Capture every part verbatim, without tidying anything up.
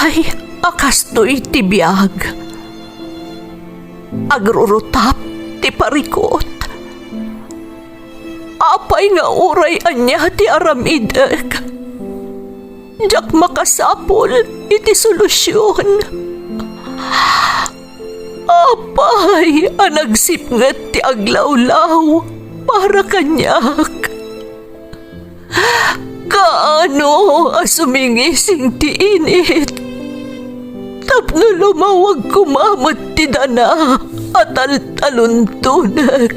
Ay, a kastoy ti biag. Agrurutap ti parikut. Apay nga uray ania ti aramidek, diak makasapul iti solusion. Apay a nagsipnget ti aglawlaw para kaniak? Kaano a sumingising ti init tapno lumawag koma met ti dana a taltaluntonek,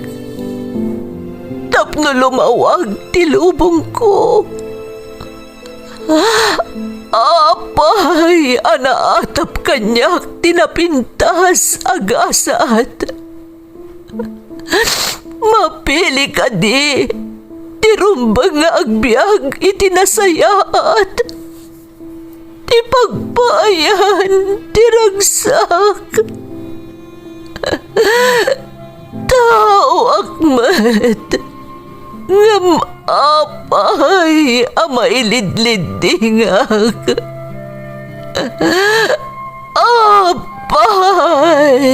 tapno lumawag ti lubongko? Apay a naatap kaniak ti napintas a gasat? Mapili kadi ti rumbeng nga agbiag iti nasayaat, ti pagpaayan ti ragsak? Taoak met, ngem apay a mailidliddingak? Apay!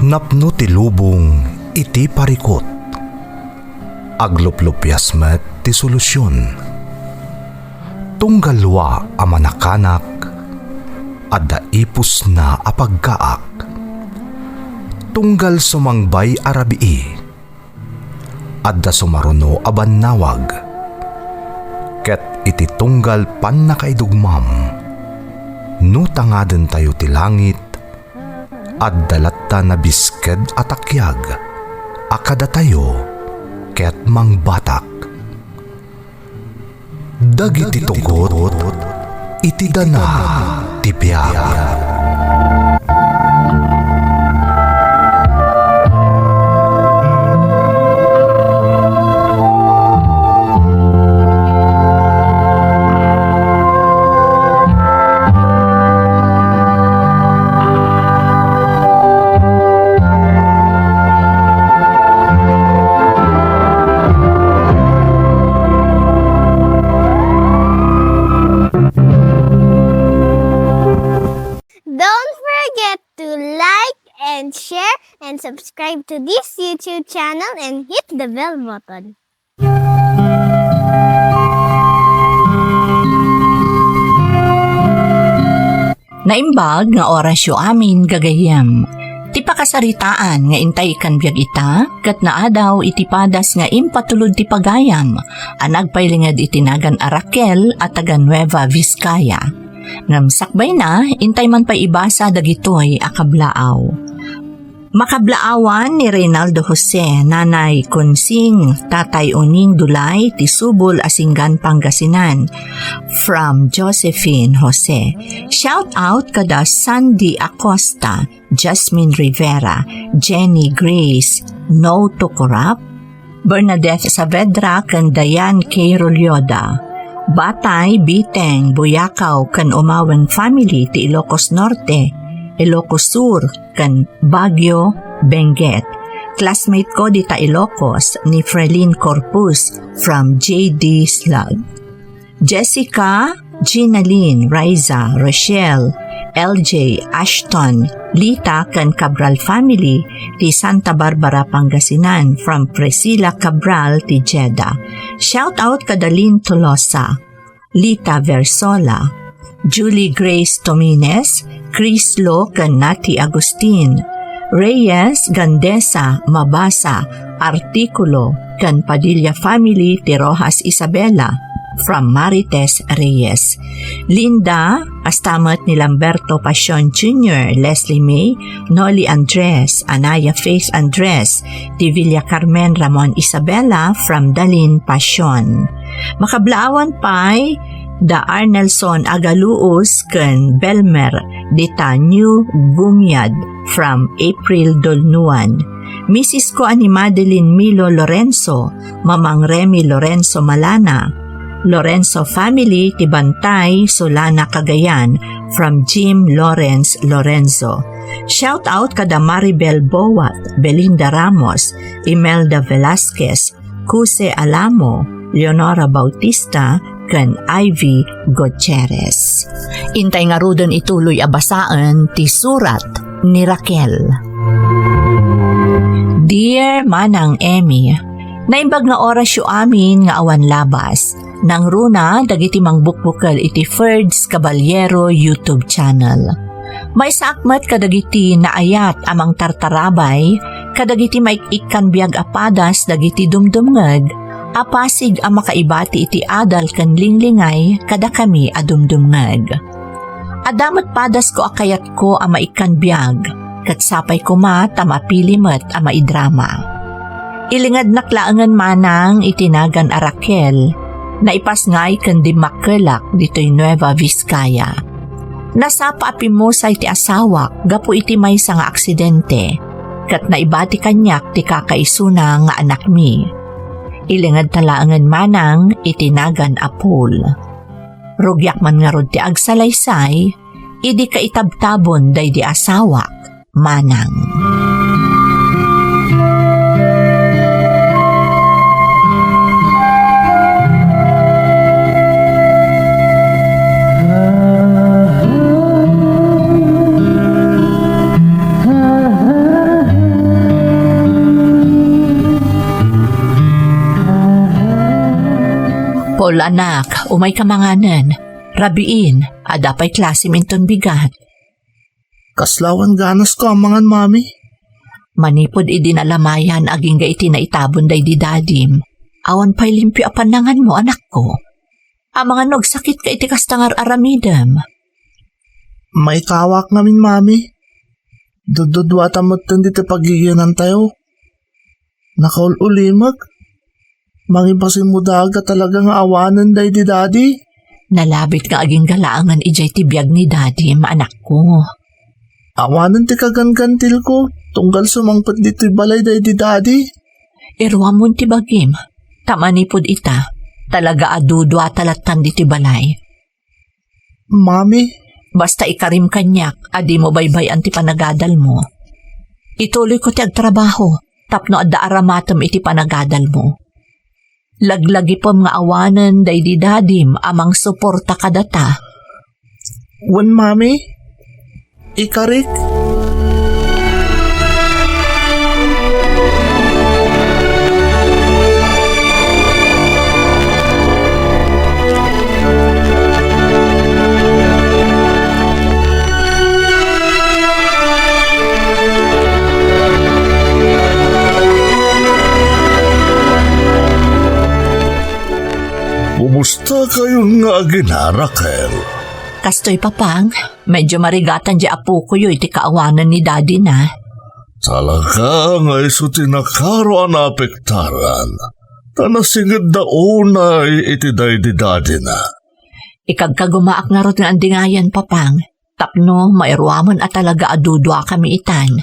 Napno ti lubong iti parikut. Agluplupias met ti solusion. Tunggal dua a manakanak, adda ipusna a pagkaak. Tunggal sumangbay a rabii, adda sumaruno a bannawag. Ket iti tunggal pannakaidugmam, no tangadentayo ti langit, adda latta nabisked a takiag a kadatayo ket mangbatak. Dagiti tugot iti dana ti biag. Don't forget to like and share and subscribe to this YouTube channel and hit the bell button. Naimbag nga orasyo amin, gagayyem. Ti pakasaritaan nga intay ikkan biag ita, ket naadaw iti padas nga impatulod ti pagayam a nagpailinged iti nagan a Raquel a taga Nueva Vizcaya. Ngem sakbayna, intay man pay ibasa dagitoy a kablaaw. Makablaawan ni Reynaldo Jose, Nanay Consing, Tatay Uning Dulay, ti subol a Singgan, Pangasinan. From Josephine Jose. Shout out kada Sandy Acosta, Jasmine Rivera, Jenny Grace, No to Corrupt, Bernadette Saavedra ken Diane K. Rolloda. Batay, Biteng, Buyakaw ken Umaweng family ti Ilocos Norte, Ilocos Sur ken Baguio, Benguet. Classmate ko dita Ilocos ni Frelin Corpus from J D Slag. Jessica, Ginalyn, Riza, Rochelle, L J, Ashton, Lita, ken Cabral family ti Santa Barbara, Pangasinan, from Priscilla Cabral ti Jeddah. Shout out kada Lynn Tolosa, Lita Versola, Julie Grace Tomines, Chris Lo ken Nati Agustin, Reyes, Gandesa, Mabasa, Artikulo, ken Padilla family ti Rojas Isabela, from Marites Reyes. Linda, kasta met ni Lamberto Pasion Junior, Leslie May, Noli Andres, Anaya Faith Andres, ti Villa Carmen Ramon Isabela, from Dalin Pasion. Makablaawan pay da Arnelson Agaluos ken Belmer dita New Gumiad from April Dolnuan. Misis ko a ni Madeline Milo Lorenzo, Mamang Remy Lorenzo Malana, Lorenzo family ti Bantay, Solana, Cagayan, from Jim Lawrence Lorenzo. Shout out kada Maribel Boat, Belinda Ramos, Imelda Velasquez, Cuse Alamo, Leonora Bautista, ken Ivy Gutierrez. Intay ngaruden ituloy a basaen ti surat ni Raquel. Dear Manang Emmy, naimbag nga orasyo amin nga awan labas. Nangruna dagiti mangbukbukel iti Ferds Caballero YouTube channel. Maysaak met kadagiti naayat a mangtartarabay kadagiti maik-ikkan biag a padas dagiti dumdumngeg a pasig a makaibati iti adal ken linglingay kadakami a dumdumngeg. Adda met padasko a kayatko a maikkan biag, ket sapay koma ta mapili met a maidrama. Ilingednak laengen manang iti nagan a Raquel, naipasngay ken dimmakkelak ditoy Nueva Vizcaya. Nasapa a pimmusay ti asawak gapu iti maysa nga aksidente, ket naibati kaniak ti kakaisuna nga anakmi. Ilingedta laengen manang iti nagan a Paul. Rugiak man ngarud ti agsalaysay, idi kaitabtabon daydi asawak, manang. Paul, anak, umayka manganen. Rabiin, adda pay klasem inton bigat. Kasla awan ganasko a mangan, Mami. Manipud idi nalamayan agingga iti naitabon daydi dadim, awan pay limpio a pannanganmo, anakko. Amangan no agsakitka iti kasta nga ar-aramidem. Maikawak ngamin, Mami. Dudduduata metten ditoy pagigiyanantayo. Nakaul-ulimek. Mangipasimmudaag a talaga nga awanen daydi Dadi. Nalabit nga agingga laengen idiay ti biag ni Dadim, anakko. Awanen ti kaganggantilko, tunggal sumangpet ditoy balay daydi Dadi. Iruamon ti bagim, ta manipud ita, talaga a duduata lattan ditoy balay. Mami. Basta ikarim kaniak a dimo baybay-an ti panagadalmo. Ituloyko ti agtrabaho tapno adda aramatem iti panagadalmo. Laglagipem nga awanen daydi Dadim a mangsuporta kadata. Wen, Mami, ikarik. Kumusta kayon nga agina, Raquel? Kastoy, Papang, medyo marigatan di apokoyo iti kaawanan ni Daddy na. Talaga nga isu ti nakaro a naapektaran, ta nasingedda unay iti daydi Daddy na. Ikagkagumaak ngarud nga andingayan, Papang, tapno mairuamen a talaga a duduakami itan.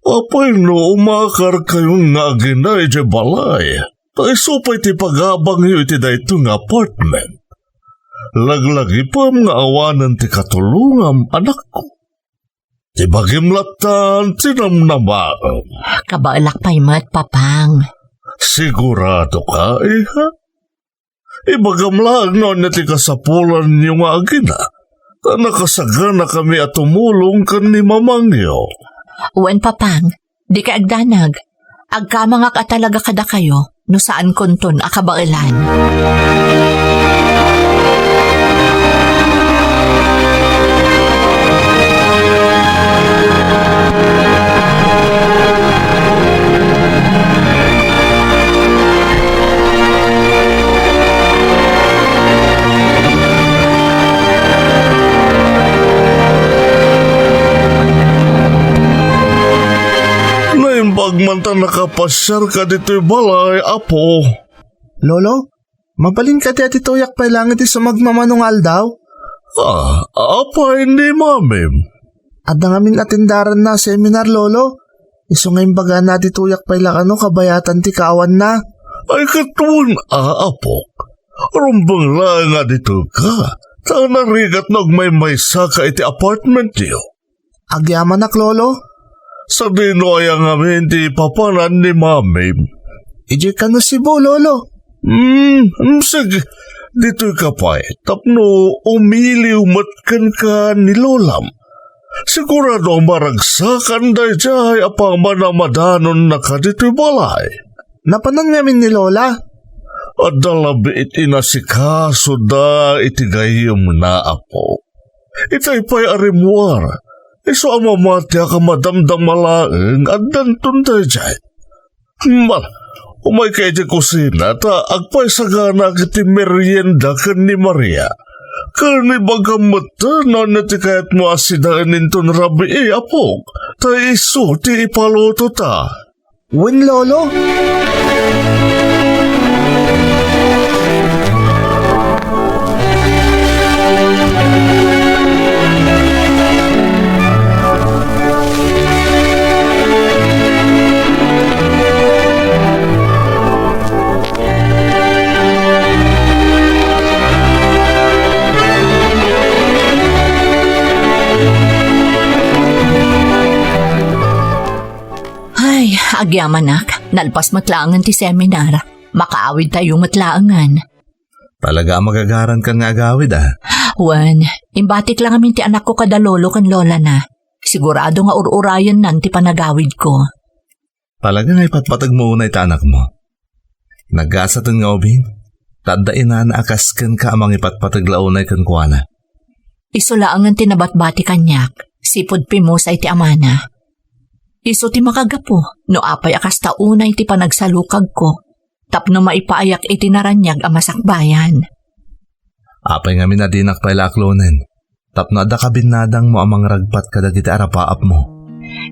Apay no umakar kayon nga agina idiay balay, ta isu pay ti pagabangyo iti daytoy nga apartment. Laglagipem nga awanen ti katulongam, anakko. Ti bagim lattan ti namnamaem. Kabaelak pay met, Papang. Sigurado ka, iha? Ibagam laeng no ania ti kasapulanyo nga agina, ta nakasaganakami a tumulong ken ni mamangyo. Wen, Papang, dikay agdanag. Agkamangak a talaga kadakayo no saankonton a kabaelan. Naimbag man ta nakapasiarka ditoy balay, Apo. Lolo, mabalin kadi a ditoyak pay laeng iti sumagmamano nga aldaw? Ah, apay ni mamim? Adda ngamin a tindaranna a seminar, Lolo. Isu nga imbagana a ditoyak pay la kano kabayatan ti kaawanna. Ay, ket wen a, apok. Rumbeng laeng a ditoyka, ta narigat no agmaymaysaka iti apartmentyo. Agyamanak, Lolo. Sadino aya ngamin ti papanan ni Mamim? Idiay kano Cebu, Lolo. Hmm, sige. Ditoyka pay, tapno umiliw met kenka ni Lolam. Sigurado a maragsakan daydiay apaman a madanonnaka ditoy balay. Napanan ngamin ni Lola? Adda labi iti inasikasoda iti gayyemna, Apo. Itay pay a rimmuar, isu a mamatiak a madamdama laeng addanton daydiay. Mal, umayka iti kusina ta agpaisaganak iti merienda ken ni Maria. Ken ibagam met no ania ti kayatmo a sidaen inton rabii, apok, ta isu ti ipalutota. Wen, Lolo. Ay, agyamanak, nalpas met laengen ti seminar. Makaawidtayo met laengen. Talaga a magagarankan nga agawid, a? Wen, imbatik la ngamin ti anakko kada lolo ken lolana. Sigurado nga ur-urayennan ti panagawidko. Talaga nga ipatpateg mo unay ta anakmo. Nagasaten nga ubing, ta adda inana a kas kenka a mangipatpateg la unay kenkuana. Isu laengen ti nabatbati kaniak, sipud pimusay ti amana. Isu ti makagapu no apay a kasta unay ti panagsalukagko, tapno maipaayak iti naraniag a masakbayan. Apay ngamin a dinak pay la aklonen, tapno adda kabinnadangmo a mangragpat kadagiti arapaapmo?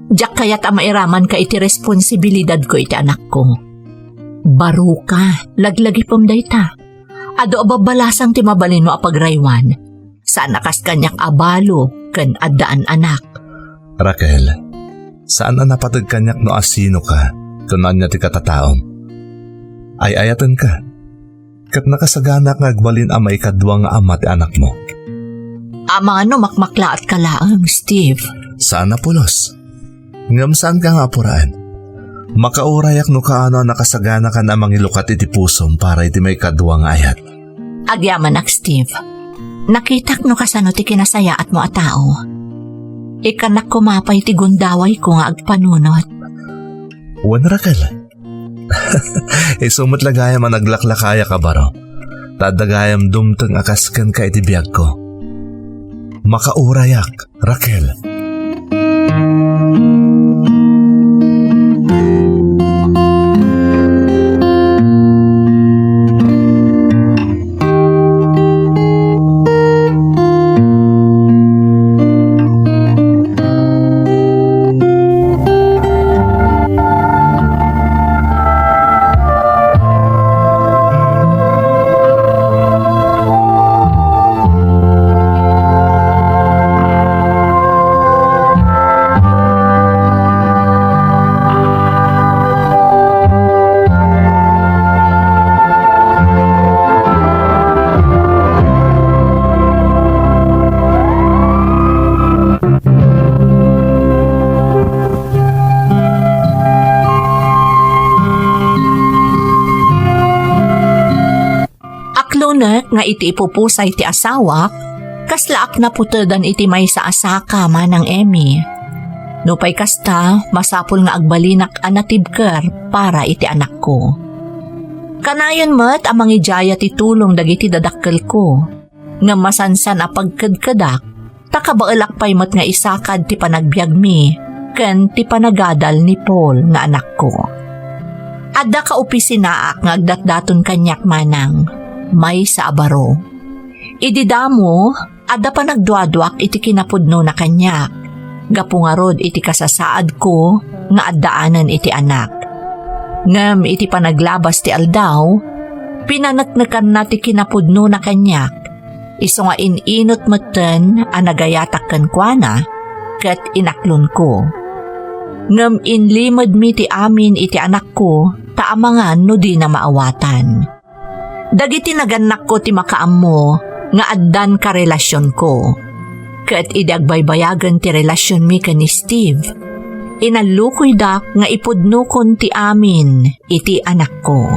Diak kayat a mairamanka iti responsibilidadko iti anakko. Baroka, laglagipem dayta. Adu a babbalasang ti mabalinmo a pagraywan. Saan a kas kaniak a balo ken addaan anak. Raquel, saan a napateg kaniak no asinoka ken ania ti katataom. Ay-ayatenka, ket nakasaganak nga agbalin a maikadua nga ama ti anakmo. Amangan no makmaklaatka laeng, Steve. Saan a pulos. Ngem saanka nga apuraen. Makaurayak no kaano a nakasaganakan a mangilukat iti pusom para iti maikadua nga ayat. Agyamanak, Steve. Nakitak no kasano ti kinasayaatmo a tao. Ikkannak koma pay ti gundawayko nga agpanunot. Wen, Raquel. Isu met la gayam a naglaklakayak a baro. Ta adda gayam dumteng a kas kenka iti biagko. Makaurayak, Raquel. Aklonek nga iti ipupusay ti asawak, kaslaak naputedan iti maysa a saka, Manang Emmy. Nupay kasta, masapul nga agbalinak a natibker para iti anakko. Kanayon met a mangidiaya ti tulong dagiti dadakkelko, ngem masansan a pagkedkedak, ta kabaelak pay met nga isakad ti panagbiagmi ken ti panagadal ni Paul nga anakko. Adda kaopisinaak nga agdatdaton kaniak, Manang, maysa a baro. Idi damo, adda panagduaduak iti kinapudnona kaniak, gapu ngarud iti kasasaadko nga addaanen iti anak. Ngem iti panaglabas ti aldaw, pinaneknekanna ti kinapudnona kaniak, isu nga in-inut metten a nagayatak kenkuana ket inaklonko. Ngem inlimedmi ti amin iti anakko ta amangan no dina maawatan. Dagiti nagannakko ti makaammo nga addan karelasionko. Ket idi agbaybayagen ti relasionmi ken ni Steve, inallukoydak nga ipudnokon ti amin iti anakko.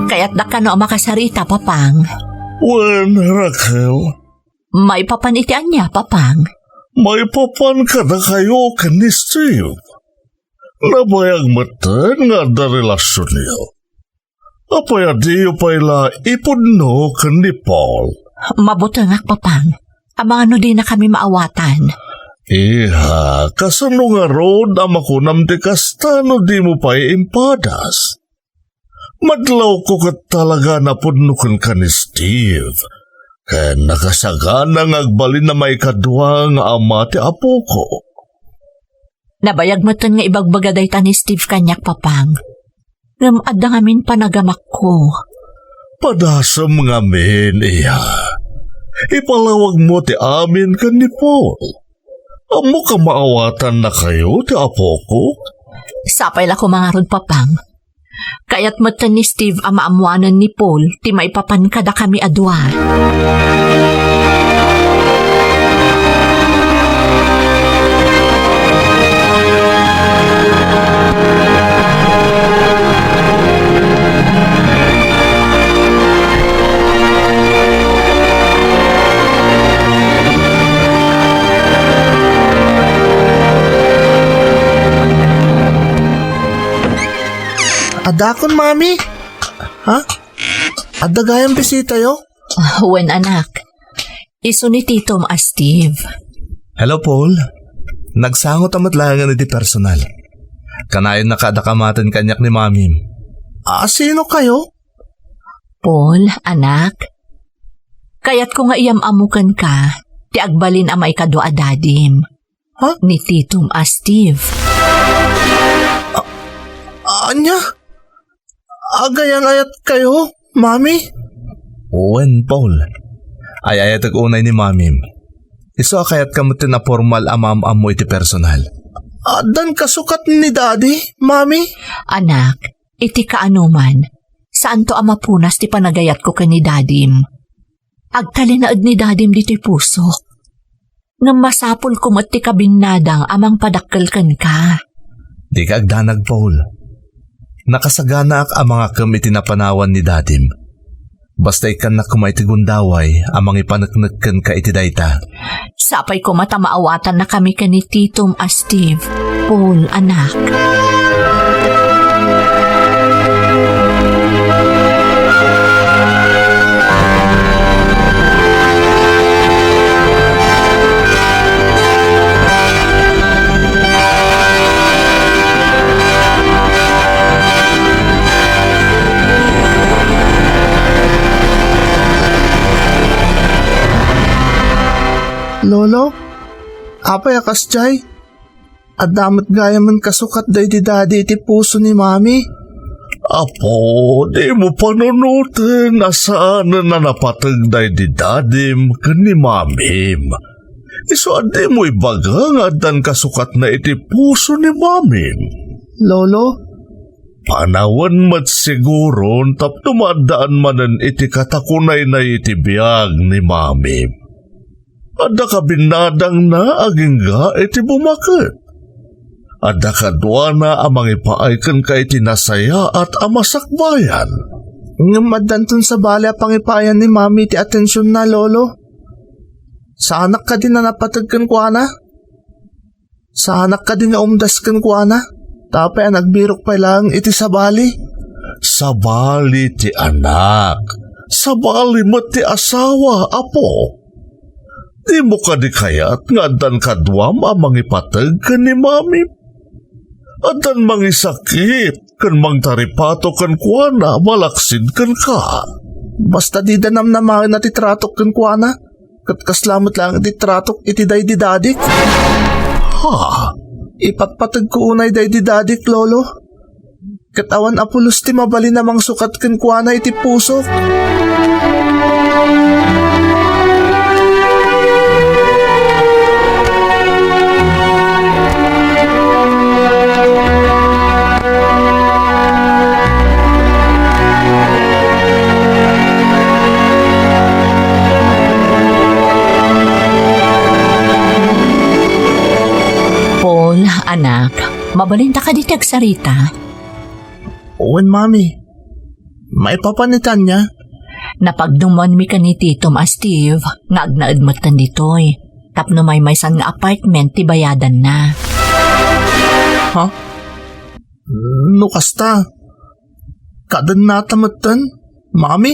Kayatdak kano a makasarita, Papang. Wen, Raquel. Maipapan iti ania, Papang? Maipapan kadakayo ken ni Steve. Nabayag metten nga adda relasionyo. Apay a diyo pay la ipudno ken ni Paul? Mabutengak, Papang. Amangan no dinakami maawatan. Iha, kasano ngarud a makunam ti kasta no dimo pay impadas? Madlawko ket talaga a napudno kenka ni Steve, ken nakasagana nga agbalin a maikadua nga ama ti apoko. Nabayag metten nga ibagbaga dayta ni Steve kaniak, Papang. Ngem adda ngamin panagamakko. Padasem ngamin, iya. Ipalawagmo ti amin ken ni Paul. Ammok a maawatannakayo ti apoko? Sapay la koma ngarud, Papang. Kayat metten ni Steve a maammoanen ni Paul ti maipapan kadakami a dua. Adakon, Mami? Ha? Adda gayam bisitayo? Ah, wen, anak. Isu ni titom a Steve. Hello, Paul. Nagsangot a met laengen iti personal. Kanayonnaka a dakamaten kaniak ni Mamim. Ah, sino kayo? Paul, anak. Kayatko nga iyam-ammo kenka ti agbalin a maikadua a dadim. Ha? Ni titom a Steve. Ania? Agayan-ayat kayo, Mami? Wen, Paul. Ay-ayatek unay ni Mamim. Isu a kayatka metten a pormal a maam-ammo iti personal. Addan kasukat ni Daddy, Mami? Anak, iti kaanoman, saanto a mapunas ti panagayatko ken ni Dadim. Agtalinaed ni Dadim ditoy pusok. Ngem masapulko met ti kabinnadang a mangpadakkel kenka. Dika agdanag, Paul. Nakasaganaak a mangakem iti napanawan ni Dadim. Basta ikkannak koma iti gundaway a mangipaneknek kenka iti dayta. Sapay koma ta maawatannakami ken ni titom a Steve, Paul, anak. Lolo, apay a kasdiay? Adda met gayamen kasukat daydi Dadi iti puso ni Mami. Apo, dimo panunoten a saanen a napateg daydi Dadim ken ni Mamim. Isu a dimo ibaga nga addan kasukatna iti puso ni Mamim. Lolo? Panawen met siguron tapno maaddaan manen iti katakunaynay iti biag ni Mamim. Adda kabinnadangna agingga iti bumaket. Adda kaduana a mangipaay kenka iti nasayaat a masakbayan. Ngem addanton sabali a pangipaayan ni Mami iti atensionna, Lolo. Saanak kadi a napateg kenkuana? Saanak kadi nga umdas kenkuana? Tapay a nagbirok pay laeng iti sabali. Sabali ti anak. Sabali met ti asawa, apo. Dimo kadi kayat nga addan kaduam a mangipateg ken ni Mami? Addan mangisakit ken mangtaripato kenkuana malaksid kenka. Basta dida namnamaen a ti tratok kenkuana, ket kasla met laeng ti tratok iti daydi Dadik. Ha? Ipatpategko unay daydi Dadik, Lolo. Ket awan a pulos ti mabalin a mangsukat kenkuana iti pusok. Paul, anak, mabalinta kadi ti agsarita? Wen, Mami. Maipapan iti ania? Napagdumuanmi ken ni Titom a Steve nga agnaed metten ditoy tapno maymaysan nga apartment ti bayadanna. Ha? No kasta, kadennata metten, Mami?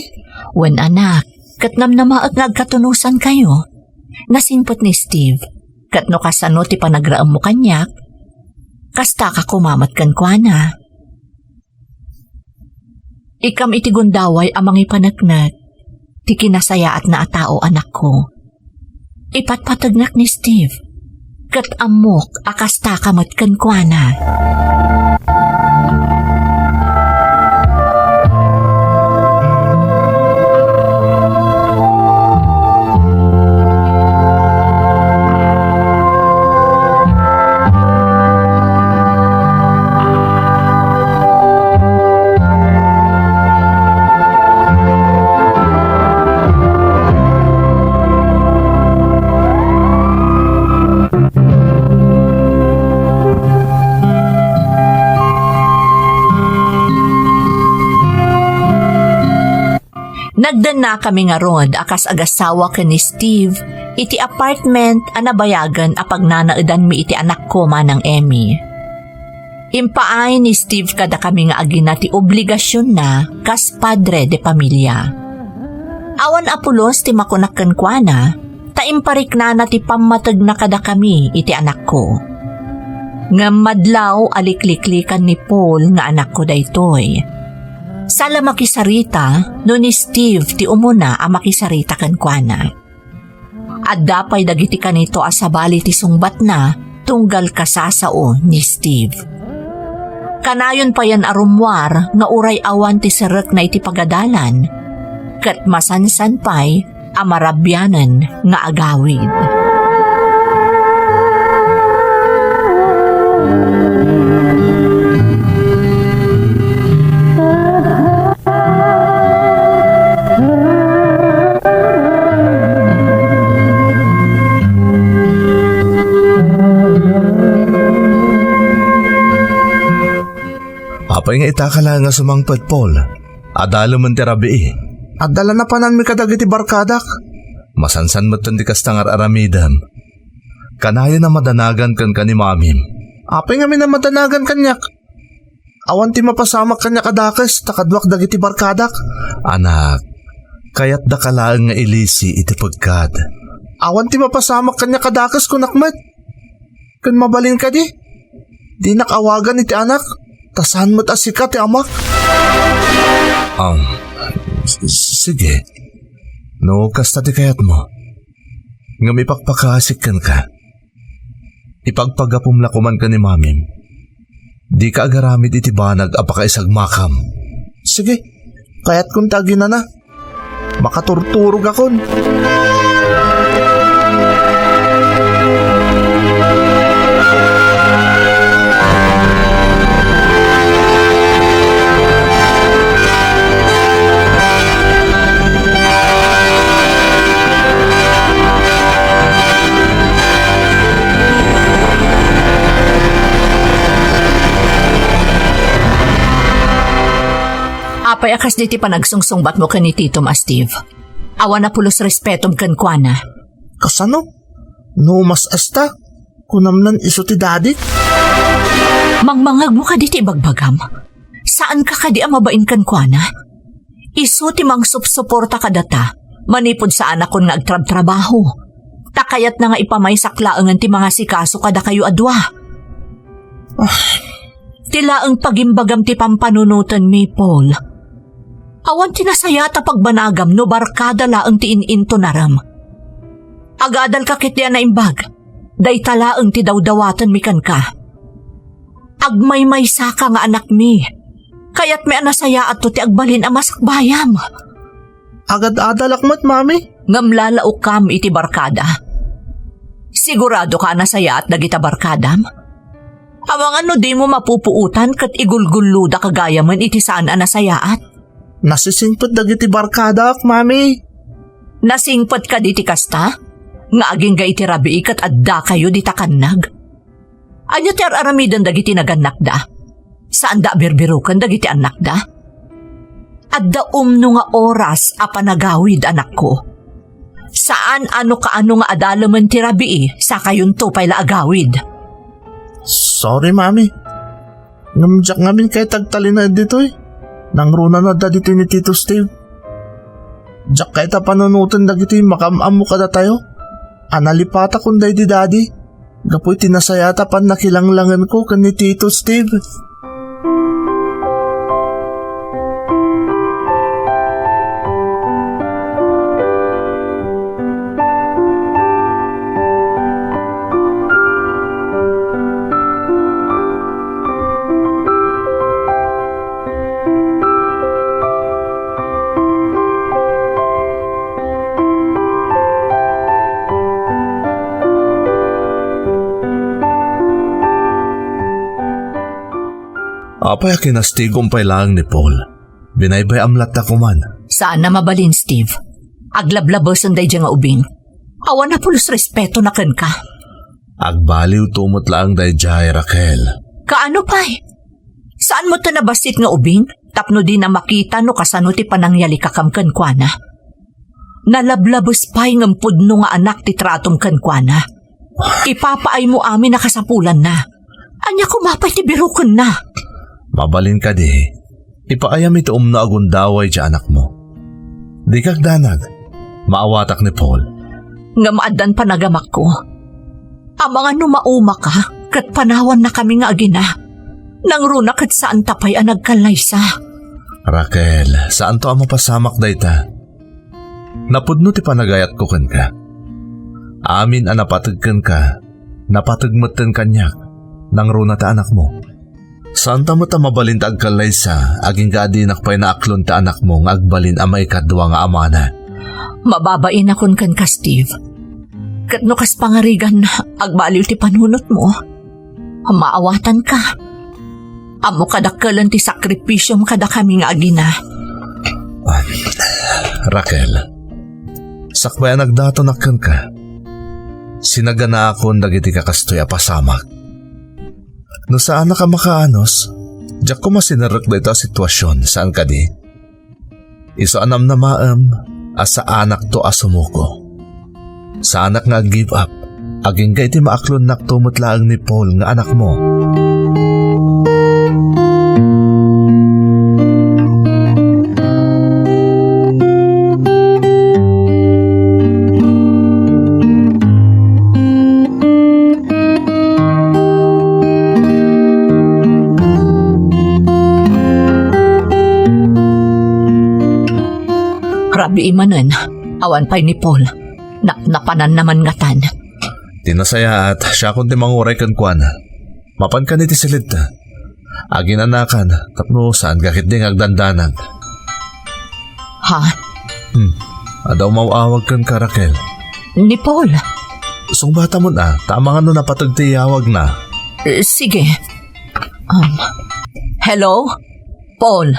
Wen, anak, ket namnamaek nga agkatunosankayo. Nasingpet ni Steve, ket no kasano ti panagraemmo kaniak, kastaka koma met kenkuana. Ikkam iti gundaway a mangipaneknek ti kinasayaatna a tao, anakko. Ipatpategnak ni Steve, ket ammok a kastaka met kenkuana. Nagdennakami ngarud a kas agassawa ken ni Steve iti apartment a nabayagen a pagnanaedanmi iti anakko, Manang Emmy. Impaay ni Steve kadakami nga agina ti obligasionna kas padre de pamilia. Awan a pulos ti makunak kenkuana, ta impariknana ti pammategna kadakami iti anakko. Ngem madlaw a likliklikan ni Paul nga anakko daytoy. Saan la makisarita no ni Steve ti umuna a makisarita kenkuana. Adda pay dagiti kanito a sabali ti sungbatna tunggal kasasao ni Steve. Kanayon payen a rummuar nga uray awan ti serekna iti pagadalan, ket masansan pay a marabianen nga agawid. Apay nga ita ka laeng a sumangpet, Paul? Adda la met ti rabii. Adda la napananmi kadagiti barkadak. Masansan metten ti kasta nga ar-aramidem. Kanayon a madanagan kenka ni mamim. Apay ngamin a madanagan kaniak? Awan ti mapasamak kaniak a dakes ta kaduak dagiti barkadak. Anak, kayatdaka laeng nga ilisi iti pegkad. Awan ti mapasamak kaniak a dakes, kunak met. Ken mabalin kadi, dinak awagan iti anak, ta saan met a sika ti amak. Um, s-, sige. No kasta ti kayatmo, ngem ipakpakasik kenka. Ipagpagapum la koman ken ni mamim. Dika agaramid iti banag a pakaisagmakam. Sige, kayatkon ti aginana. Makaturturogakon. Apay a kasdi ti panagsungsungbatmo ken ni Titom a Steve? Awan a pulos respetom kenkuana. Kasano? No mas asta, kunamnan isu ti dadik? Mangmangegmo kadi ti ibagbagam? Saanka kadi a mabain kenkuana? Isu ti mangsupsuporta kadata manipud saanakon nga agtrabtrabaho. Ta kayatna nga ipamaysak laengen ti mangasikaso kadakayo a dua. Ah, ti laeng pagimbagam ti pampanunotenmi, Paul. Awan ti nasayaat a pagbanagam no barkada laeng ti in-intunarem. Agadalka ketdi a naimbag, dayta laeng ti dawdawatenmi kenka. Agmaymaysaka nga anakmi. Kayatmi a nasayaatto ti agbalin a masakbayam. Agad-adalak met, Mami. Ngem lalaokkam iti barkada. Siguradoka a nasayaat dagita barkadam? Amangan no dimo mapupuotan ket igulgulloda ka gayamen iti saan a nasayaat. Nasisingpet dagiti barkadak, Mami. Nasingpet kadi ti kasta? Nga agingga iti rabii ket addakayo dita kannag? Ania ti ar-aramiden dagiti nagannakda? Saanda a birbiroken dagiti annakda? Adda umno nga oras a panagawid, anakko. Saan a no kaano nga adalemen ti rabii, sakayonto pay la agawid. Sorry, Mami. Ngem diak ngamin kayat agtalinaed ditoy. Nangruna no adda ditoy ni Tito Steve. Diak kayat a panunoten dagiti makaam-ammo kadatayo a nalipatakon daydi Daddy gapu iti nasayaat a pannakilanglangenko ken ni Tito Steve. Apay a kinastigom pay laeng ni Paul? Binaybay-am latta koman. Saan a mabalin, Steve. Aglablabesen daydiay nga ubing. Awan a pulos respetona kenka. Agbaliwto met laeng daydiay, Raquel. Kaano pay? Saan met a nabassit nga ubing tapno dina makita no kasano ti panangyalikakam kenkuana? Nalablabes pay ngem pudno nga anak ti tratom kenkuana. Ipapaaymo amin a kasapulanna. Ania koma pay ti birokenna? Mabalin kadi, ipaayam iti umno a gundaway ti anakmo. Dika agdanag, maawatak ni Paul. Ngem addan panagamakko. Amangan no maumaka ket panawannakami nga agina. Nangruna ket saanta pay a nagkallaysa. Raquel, saanto a mapasamak dayta. Napudno ti panagayatko kenka. Amin a napateg kenka, napateg metten kaniak, nangruna ta anakmo. Saanta met a mabalin ta agkallaysa, agingga a dinak pay naaklon ta anakmo nga agbalin a maikadua nga amana. Mababainakon kenka, Steve. Ket no kas pangarigan, agbaliw ti panunotmo. Maawatanka. Ammo kadakkelen ti sakripisiom kadakami nga agina. Raquel, sakbay a nagdatonak kenka, sinaganaakon dagiti kakastoy a pasamak. No saanak a makaanus, diak koma sinerrek dayta a situasion, saan kadi? Isu a namnamaem a saanakto a sumuko. Saanak nga ag-give up, agingga iti maaklonnakto met laeng ni Paul nga anakmo. Rabii manen, awan pay ni Paul. Napnapananna man ngatan. Ti nasayaat, siakon ti manguray kenkuana. Mapankan iti siled ta. Aginanakan, tapno saanka ketdi nga agdandanag. Ha? Hmm. Adda umaw-awag kenka, Raquel. Ni Paul. Sungbatamon a, ta amangan no napateg ti iyawagna. Eh, sige. Um, hello? Paul.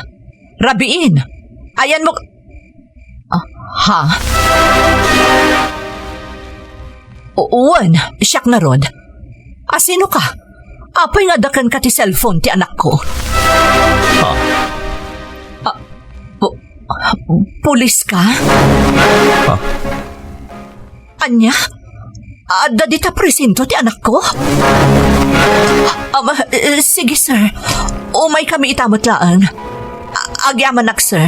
Rabiin. Ayanmo. Ah, ha? O-, wen, siak ngarud. A, sinoka? Apay nga adda kenka ti cellphone ti anakko? Ha? Ah, pu-, pulis ka? Ha? Ania? Adda dita presinto ti anakko? Ama, eh, sige, sir. Umaykami ita met laeng. A-, agyamanak, sir.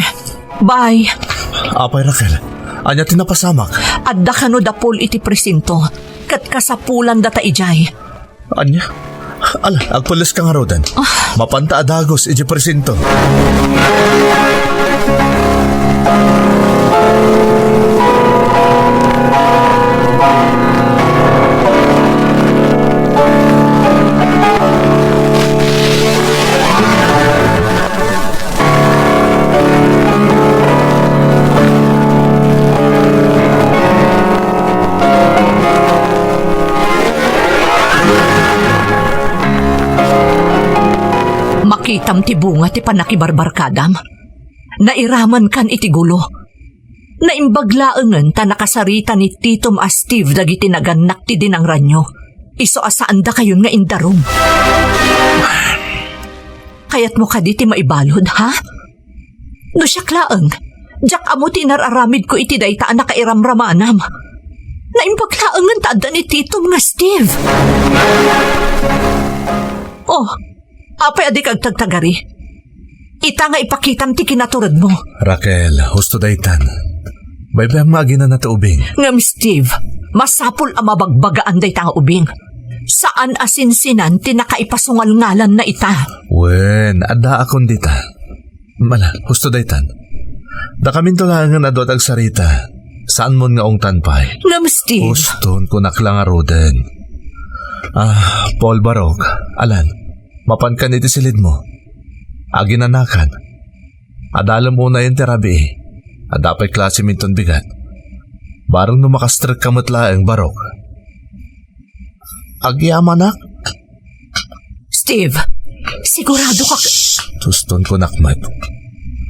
Bye. Apay, Raquel, ania ti napasamak? Adda kano da Paul iti presinto, ket kasapulanda ta idiay. Ania? Ala, agpelleska ngaruden. Ah. Mapanta a dagus iti presinto. Itam ti bunga ti pannakibarbarkadam. Nairamankan iti gulo. Naimbag laengen ta nakasarita ni Titom a Steve dagiti nagannak ti dinangranyo. Isu a saandakayon nga indarum. Kayatmo kadi ti maibalud, ha? No siak laeng, diak ammo ti inar-aramidko iti dayta a nakairamramanam. Naimbag laengen ta adda ni Titom nga Steve. Oh, apay a dika agtagtagari? Ita nga ipakitam ti kinaturedmo. Raquel, husto daytan. Baybayam nga aginana ti ubing. Ngem Steve, masapul a mabagbagaan dayta nga ubing. Saan a sinsinan ti nakaipasungalngalanna ita. Wen, addaakon dita. Mala, husto daytan. Dakaminto laengen a dua ti agsarita. Saanmon nga ungtan pay. Ngem Steve. Huston, kunak la ngaruden. Ah, Paul Barok, Alan, mapankan iti silidmo. Aginanakan. Adalem unayen ti rabii. Adda pay klasem inton bigat. Bareng no makastrekka met laeng, Barok. Agyamanak? Steve, sigurado ka k- Huston, kunak met.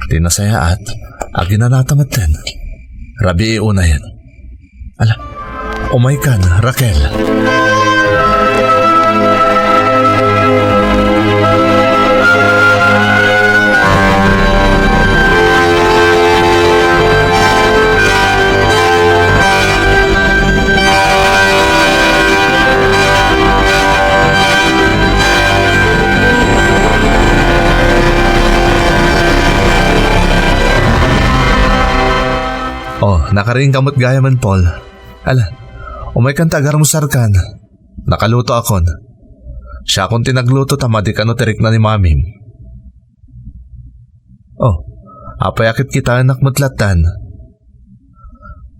Ti nasayaat, aginanata metten. Rabii unayen. Ala, umaykan, Raquel. Oh, nakariingka met gayamen, Paul. Ala, umaykan ta agarmusarkan. Nakalutoakon. Siakon ti nagluto ta madi kano ti rikna ni Mamim. Oh, apay a kitkitaennak met lattan?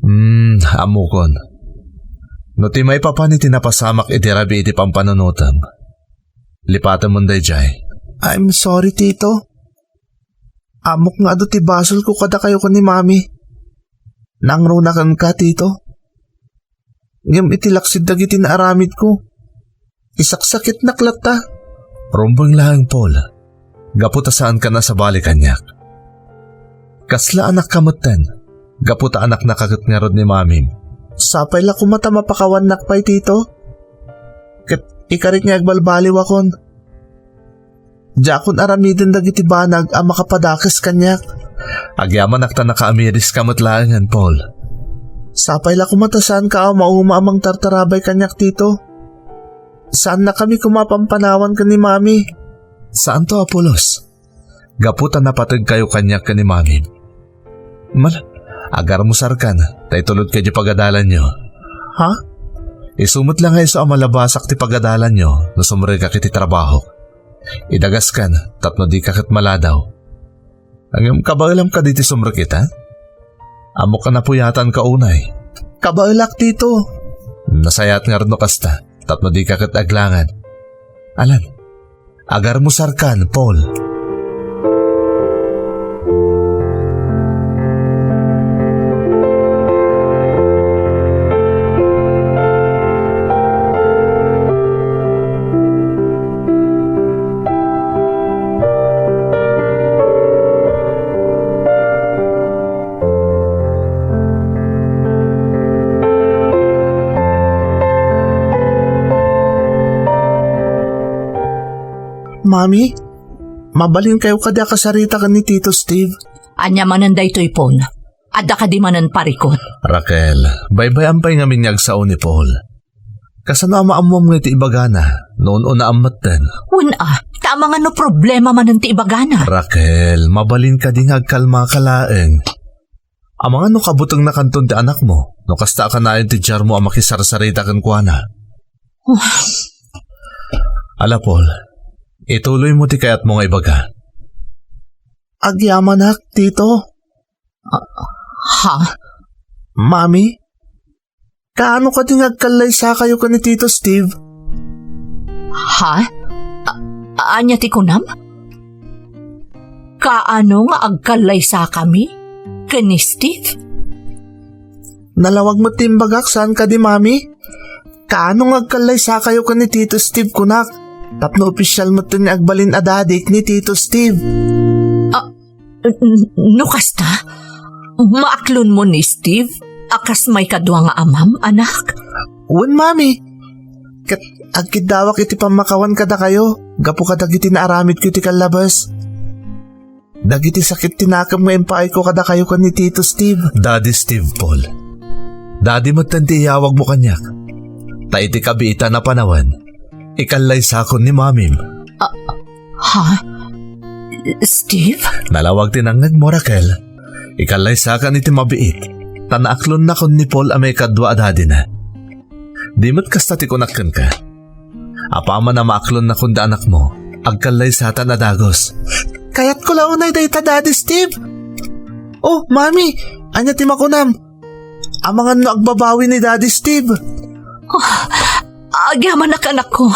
Hmm, ammokon. No ti maipapan iti napasamak iti rabii iti pampanunotem, lipatemon daydiay. I'm sorry, Tito. Ammok nga adu ti basolko kadakayo ken ni Mami. Nangruna kenka, Tito. Ngem iti laksid dagiti naaramidko, isaksakitnak latta. Rumbeng laeng, Paul, gapu ta saanka a sabali kaniak. Kasla anakka metten, gapu ta anaknaka ket ngarud ni Mamim. Sapay la koma ta mapakawannak pay, Tito. Ket ikarik nga agbalbaliwakon. Diakon aramiden dagiti banag a makapadakes kaniak. Agyamanak ta nakaamiriska met laengen, Paul. Sapay la koma ta saanka a umauma a mangtartarabay kaniak, Tito. Saannakami koma a pampanawan ken ni Mami. Saanto a pulos? Gapu ta napategkayo kaniak ken ni Mami. Mal, agarmusarkan, ta itulodka idiay pagadalanyo. Ha? Isu met la nga isu a malabasak ti pagadalanyo no sumrekak iti trabahok. Idagaskan tapno dika ket maladaw. Ngem kabaelam kadi ti sumrek ita? Ammok a napuyatanka unay. Kabaelak, Tito. Nasayaat ngarud no kasta, tapno dika ket aglangan. Alan, agarmusarkan, Paul. Mami, mabalinkayo kadi a kasarita ken ni Tito Steve? Ania manen daytoy, Paul? Adda kadi manen parikut? Raquel, baybay-am pay ngamin nga agsao ni Paul. Kasano a maammuam nga iti ibagana, no un-unaam metten? Wen a, ta amangan no problema manen ti ibagana. Raquel, mabalin kadi nga agkalmaka laeng. Amangan no kabutengnakanton ti anakmo, no kasta a kanayon ti diarmo a makisarsarita kenkuana. Ala, Paul, ituloymo ti kayatmo nga ibaga. Agyamanak, Tito. Ah, ha? Mami, kaano kadi nga agkallaysakayo ken ni Tito Steve? Ha? A-, ania ti kunam? Kaano nga agkallaysakami ken ni Steve? Nalawag met ti imbagak, saan kadi, Mami? Kaano nga agkallaysakayo ken ni Tito Steve, kunak? Tapno opisyal metten nga agbalin a dadik ni Tito Steve. Ah, n-, n-, no kasta, maaklonmo ni Steve a kas maikadua nga amam, anak? Wen, Mami. Ket agkiddawak iti pammakawan kadakayo gapu kadagiti naaramidko iti kallabes. Dagiti sakit ti nakem nga impaayko kadakayo ken ni Tito Steve. Daddy Steve, Paul. Daddy metten ti iyawagmo kaniak. Ta iti kabiitan a panawen, ikallaysakon ni Mamim. Ah, ha? Steve? Nalawag ti nangngegmo, Raquel. Ikallaysakan iti mabiit, ta naaklonnakon ni Paul a maikadua a dadina. Di met kasta ti kunak kenka. Apaman a maaklonnakon da anakmo, agkallaysatan a dagus. Kayatko la unay dayta, Daddy Steve. Oh, Mami, ania ti makunam? Amangan no agbabawi ni Daddy Steve. Oh, agyamanak, anakko.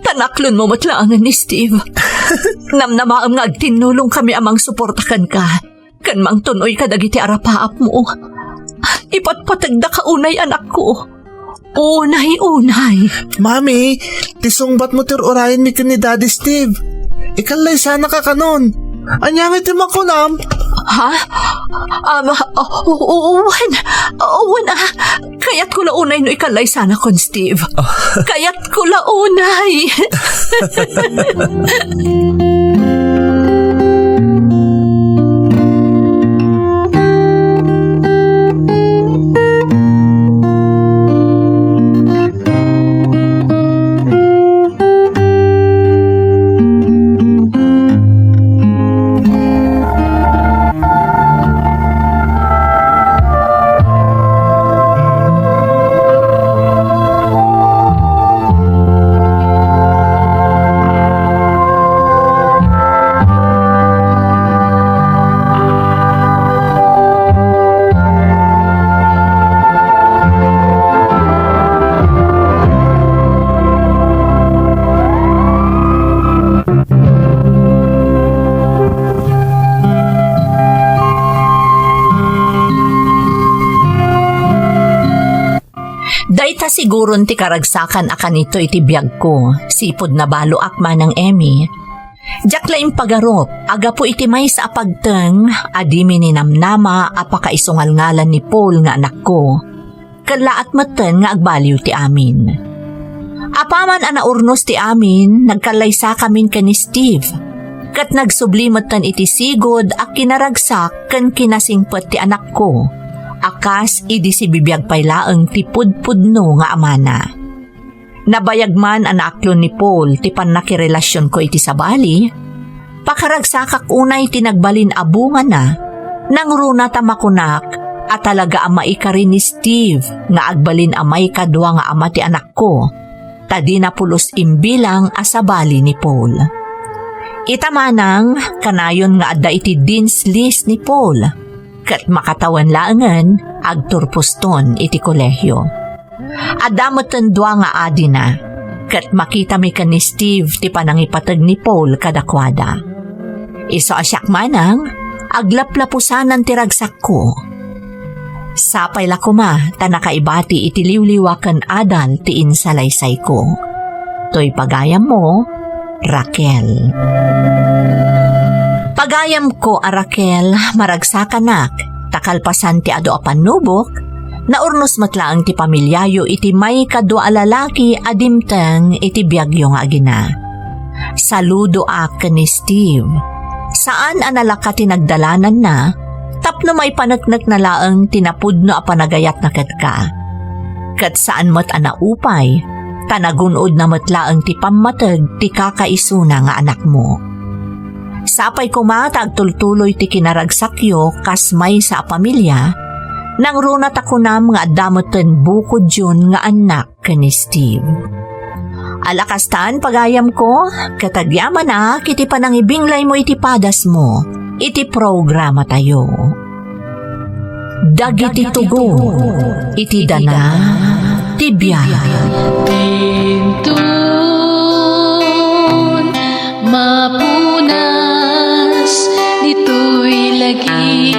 Ta naaklonmo met laengen ni Steve. Namnamaem nga agtinnulongkami a mangsuporta kenka. Ken mangtun-oy kadagiti arapaapmo. Ipatpategdaka unay, anakko. Unay, unay. Mami, ti sungbatmo ti ur-urayenmi ken ni Daddy Steve. Ikallaysanaka kanon. Ania ngay ti makunam? Ha? Ama, o-, o-, wen, wen, ah, kayatko la unay no ikallaysanakon, Steve. Kayatko la unay. Dayta siguron ti karagsakan a kanito iti biagko, sipud nabaloak, Manang Emmy. Diak la impagarup a gapu iti maysa a pagteng a dimi ninamnama a pakaisungalngalan ni Paul nga anakko, kellaat metten nga agbaliw ti amin. Apaman a naurnos ti amin, nagkallaysakamin ken ni Steve, ket nagsubli metten iti sigud a kinaragsak ken kinasingpet ti anakko, a kas idi sibibiag pay laeng ti pudpudno nga amana. Nabayag man a naaklon ni Paul ti pannakirelasionko iti sabali, pakaragsakak unay ti nagbalin a bungana, nangruna ta makunak a talaga a maikari ni Steve nga agbalin a maikadua nga ama ti anakko, ta dina pulos imbilang a sabali ni Paul. Ita manang, kanayon nga adda iti dean's list ni Paul, ket makatawen laengen agturposton iti kolehio. Adda metten dua nga adina, ket makitami ken ni Steve ti panangipateg ni Paul kadakuada. Isu a siak manang, aglaplapusanan ti ragsakko. Sapay la koma ta nakaibati iti liwliwa ken adal ti insalaysayko. Toy pagayammo, Raquel. Pagayamko a Raquel, maragsakanak, ta kalpasan ti adu a pannubok, naurnos met laeng ti pamiliayo iti maikadua a lalaki a dimteng iti biagyo nga agina. Saludoak ken ni Steve. Saan a nalaka ti nagdalananna, tapno maipaneknekna laeng ti napudno a panagayatna kenka. Ket saan met a naupay, ta nagun-odna met laeng ti pammateg ti kakaisuna nga anakmo. Sapay koma ta agtultuloy ti kinaragsakyo kas maysa a pamilia, nangruna ta kunam nga adda metten bukodyon nga annak ken ni Steve. Ala kastan, pagayamko, ket agyamanak iti panangibinglaymo iti padasmo iti programatayo. Dagiti tugon iti dana ti biag. Inton mapunas ditoy lagi.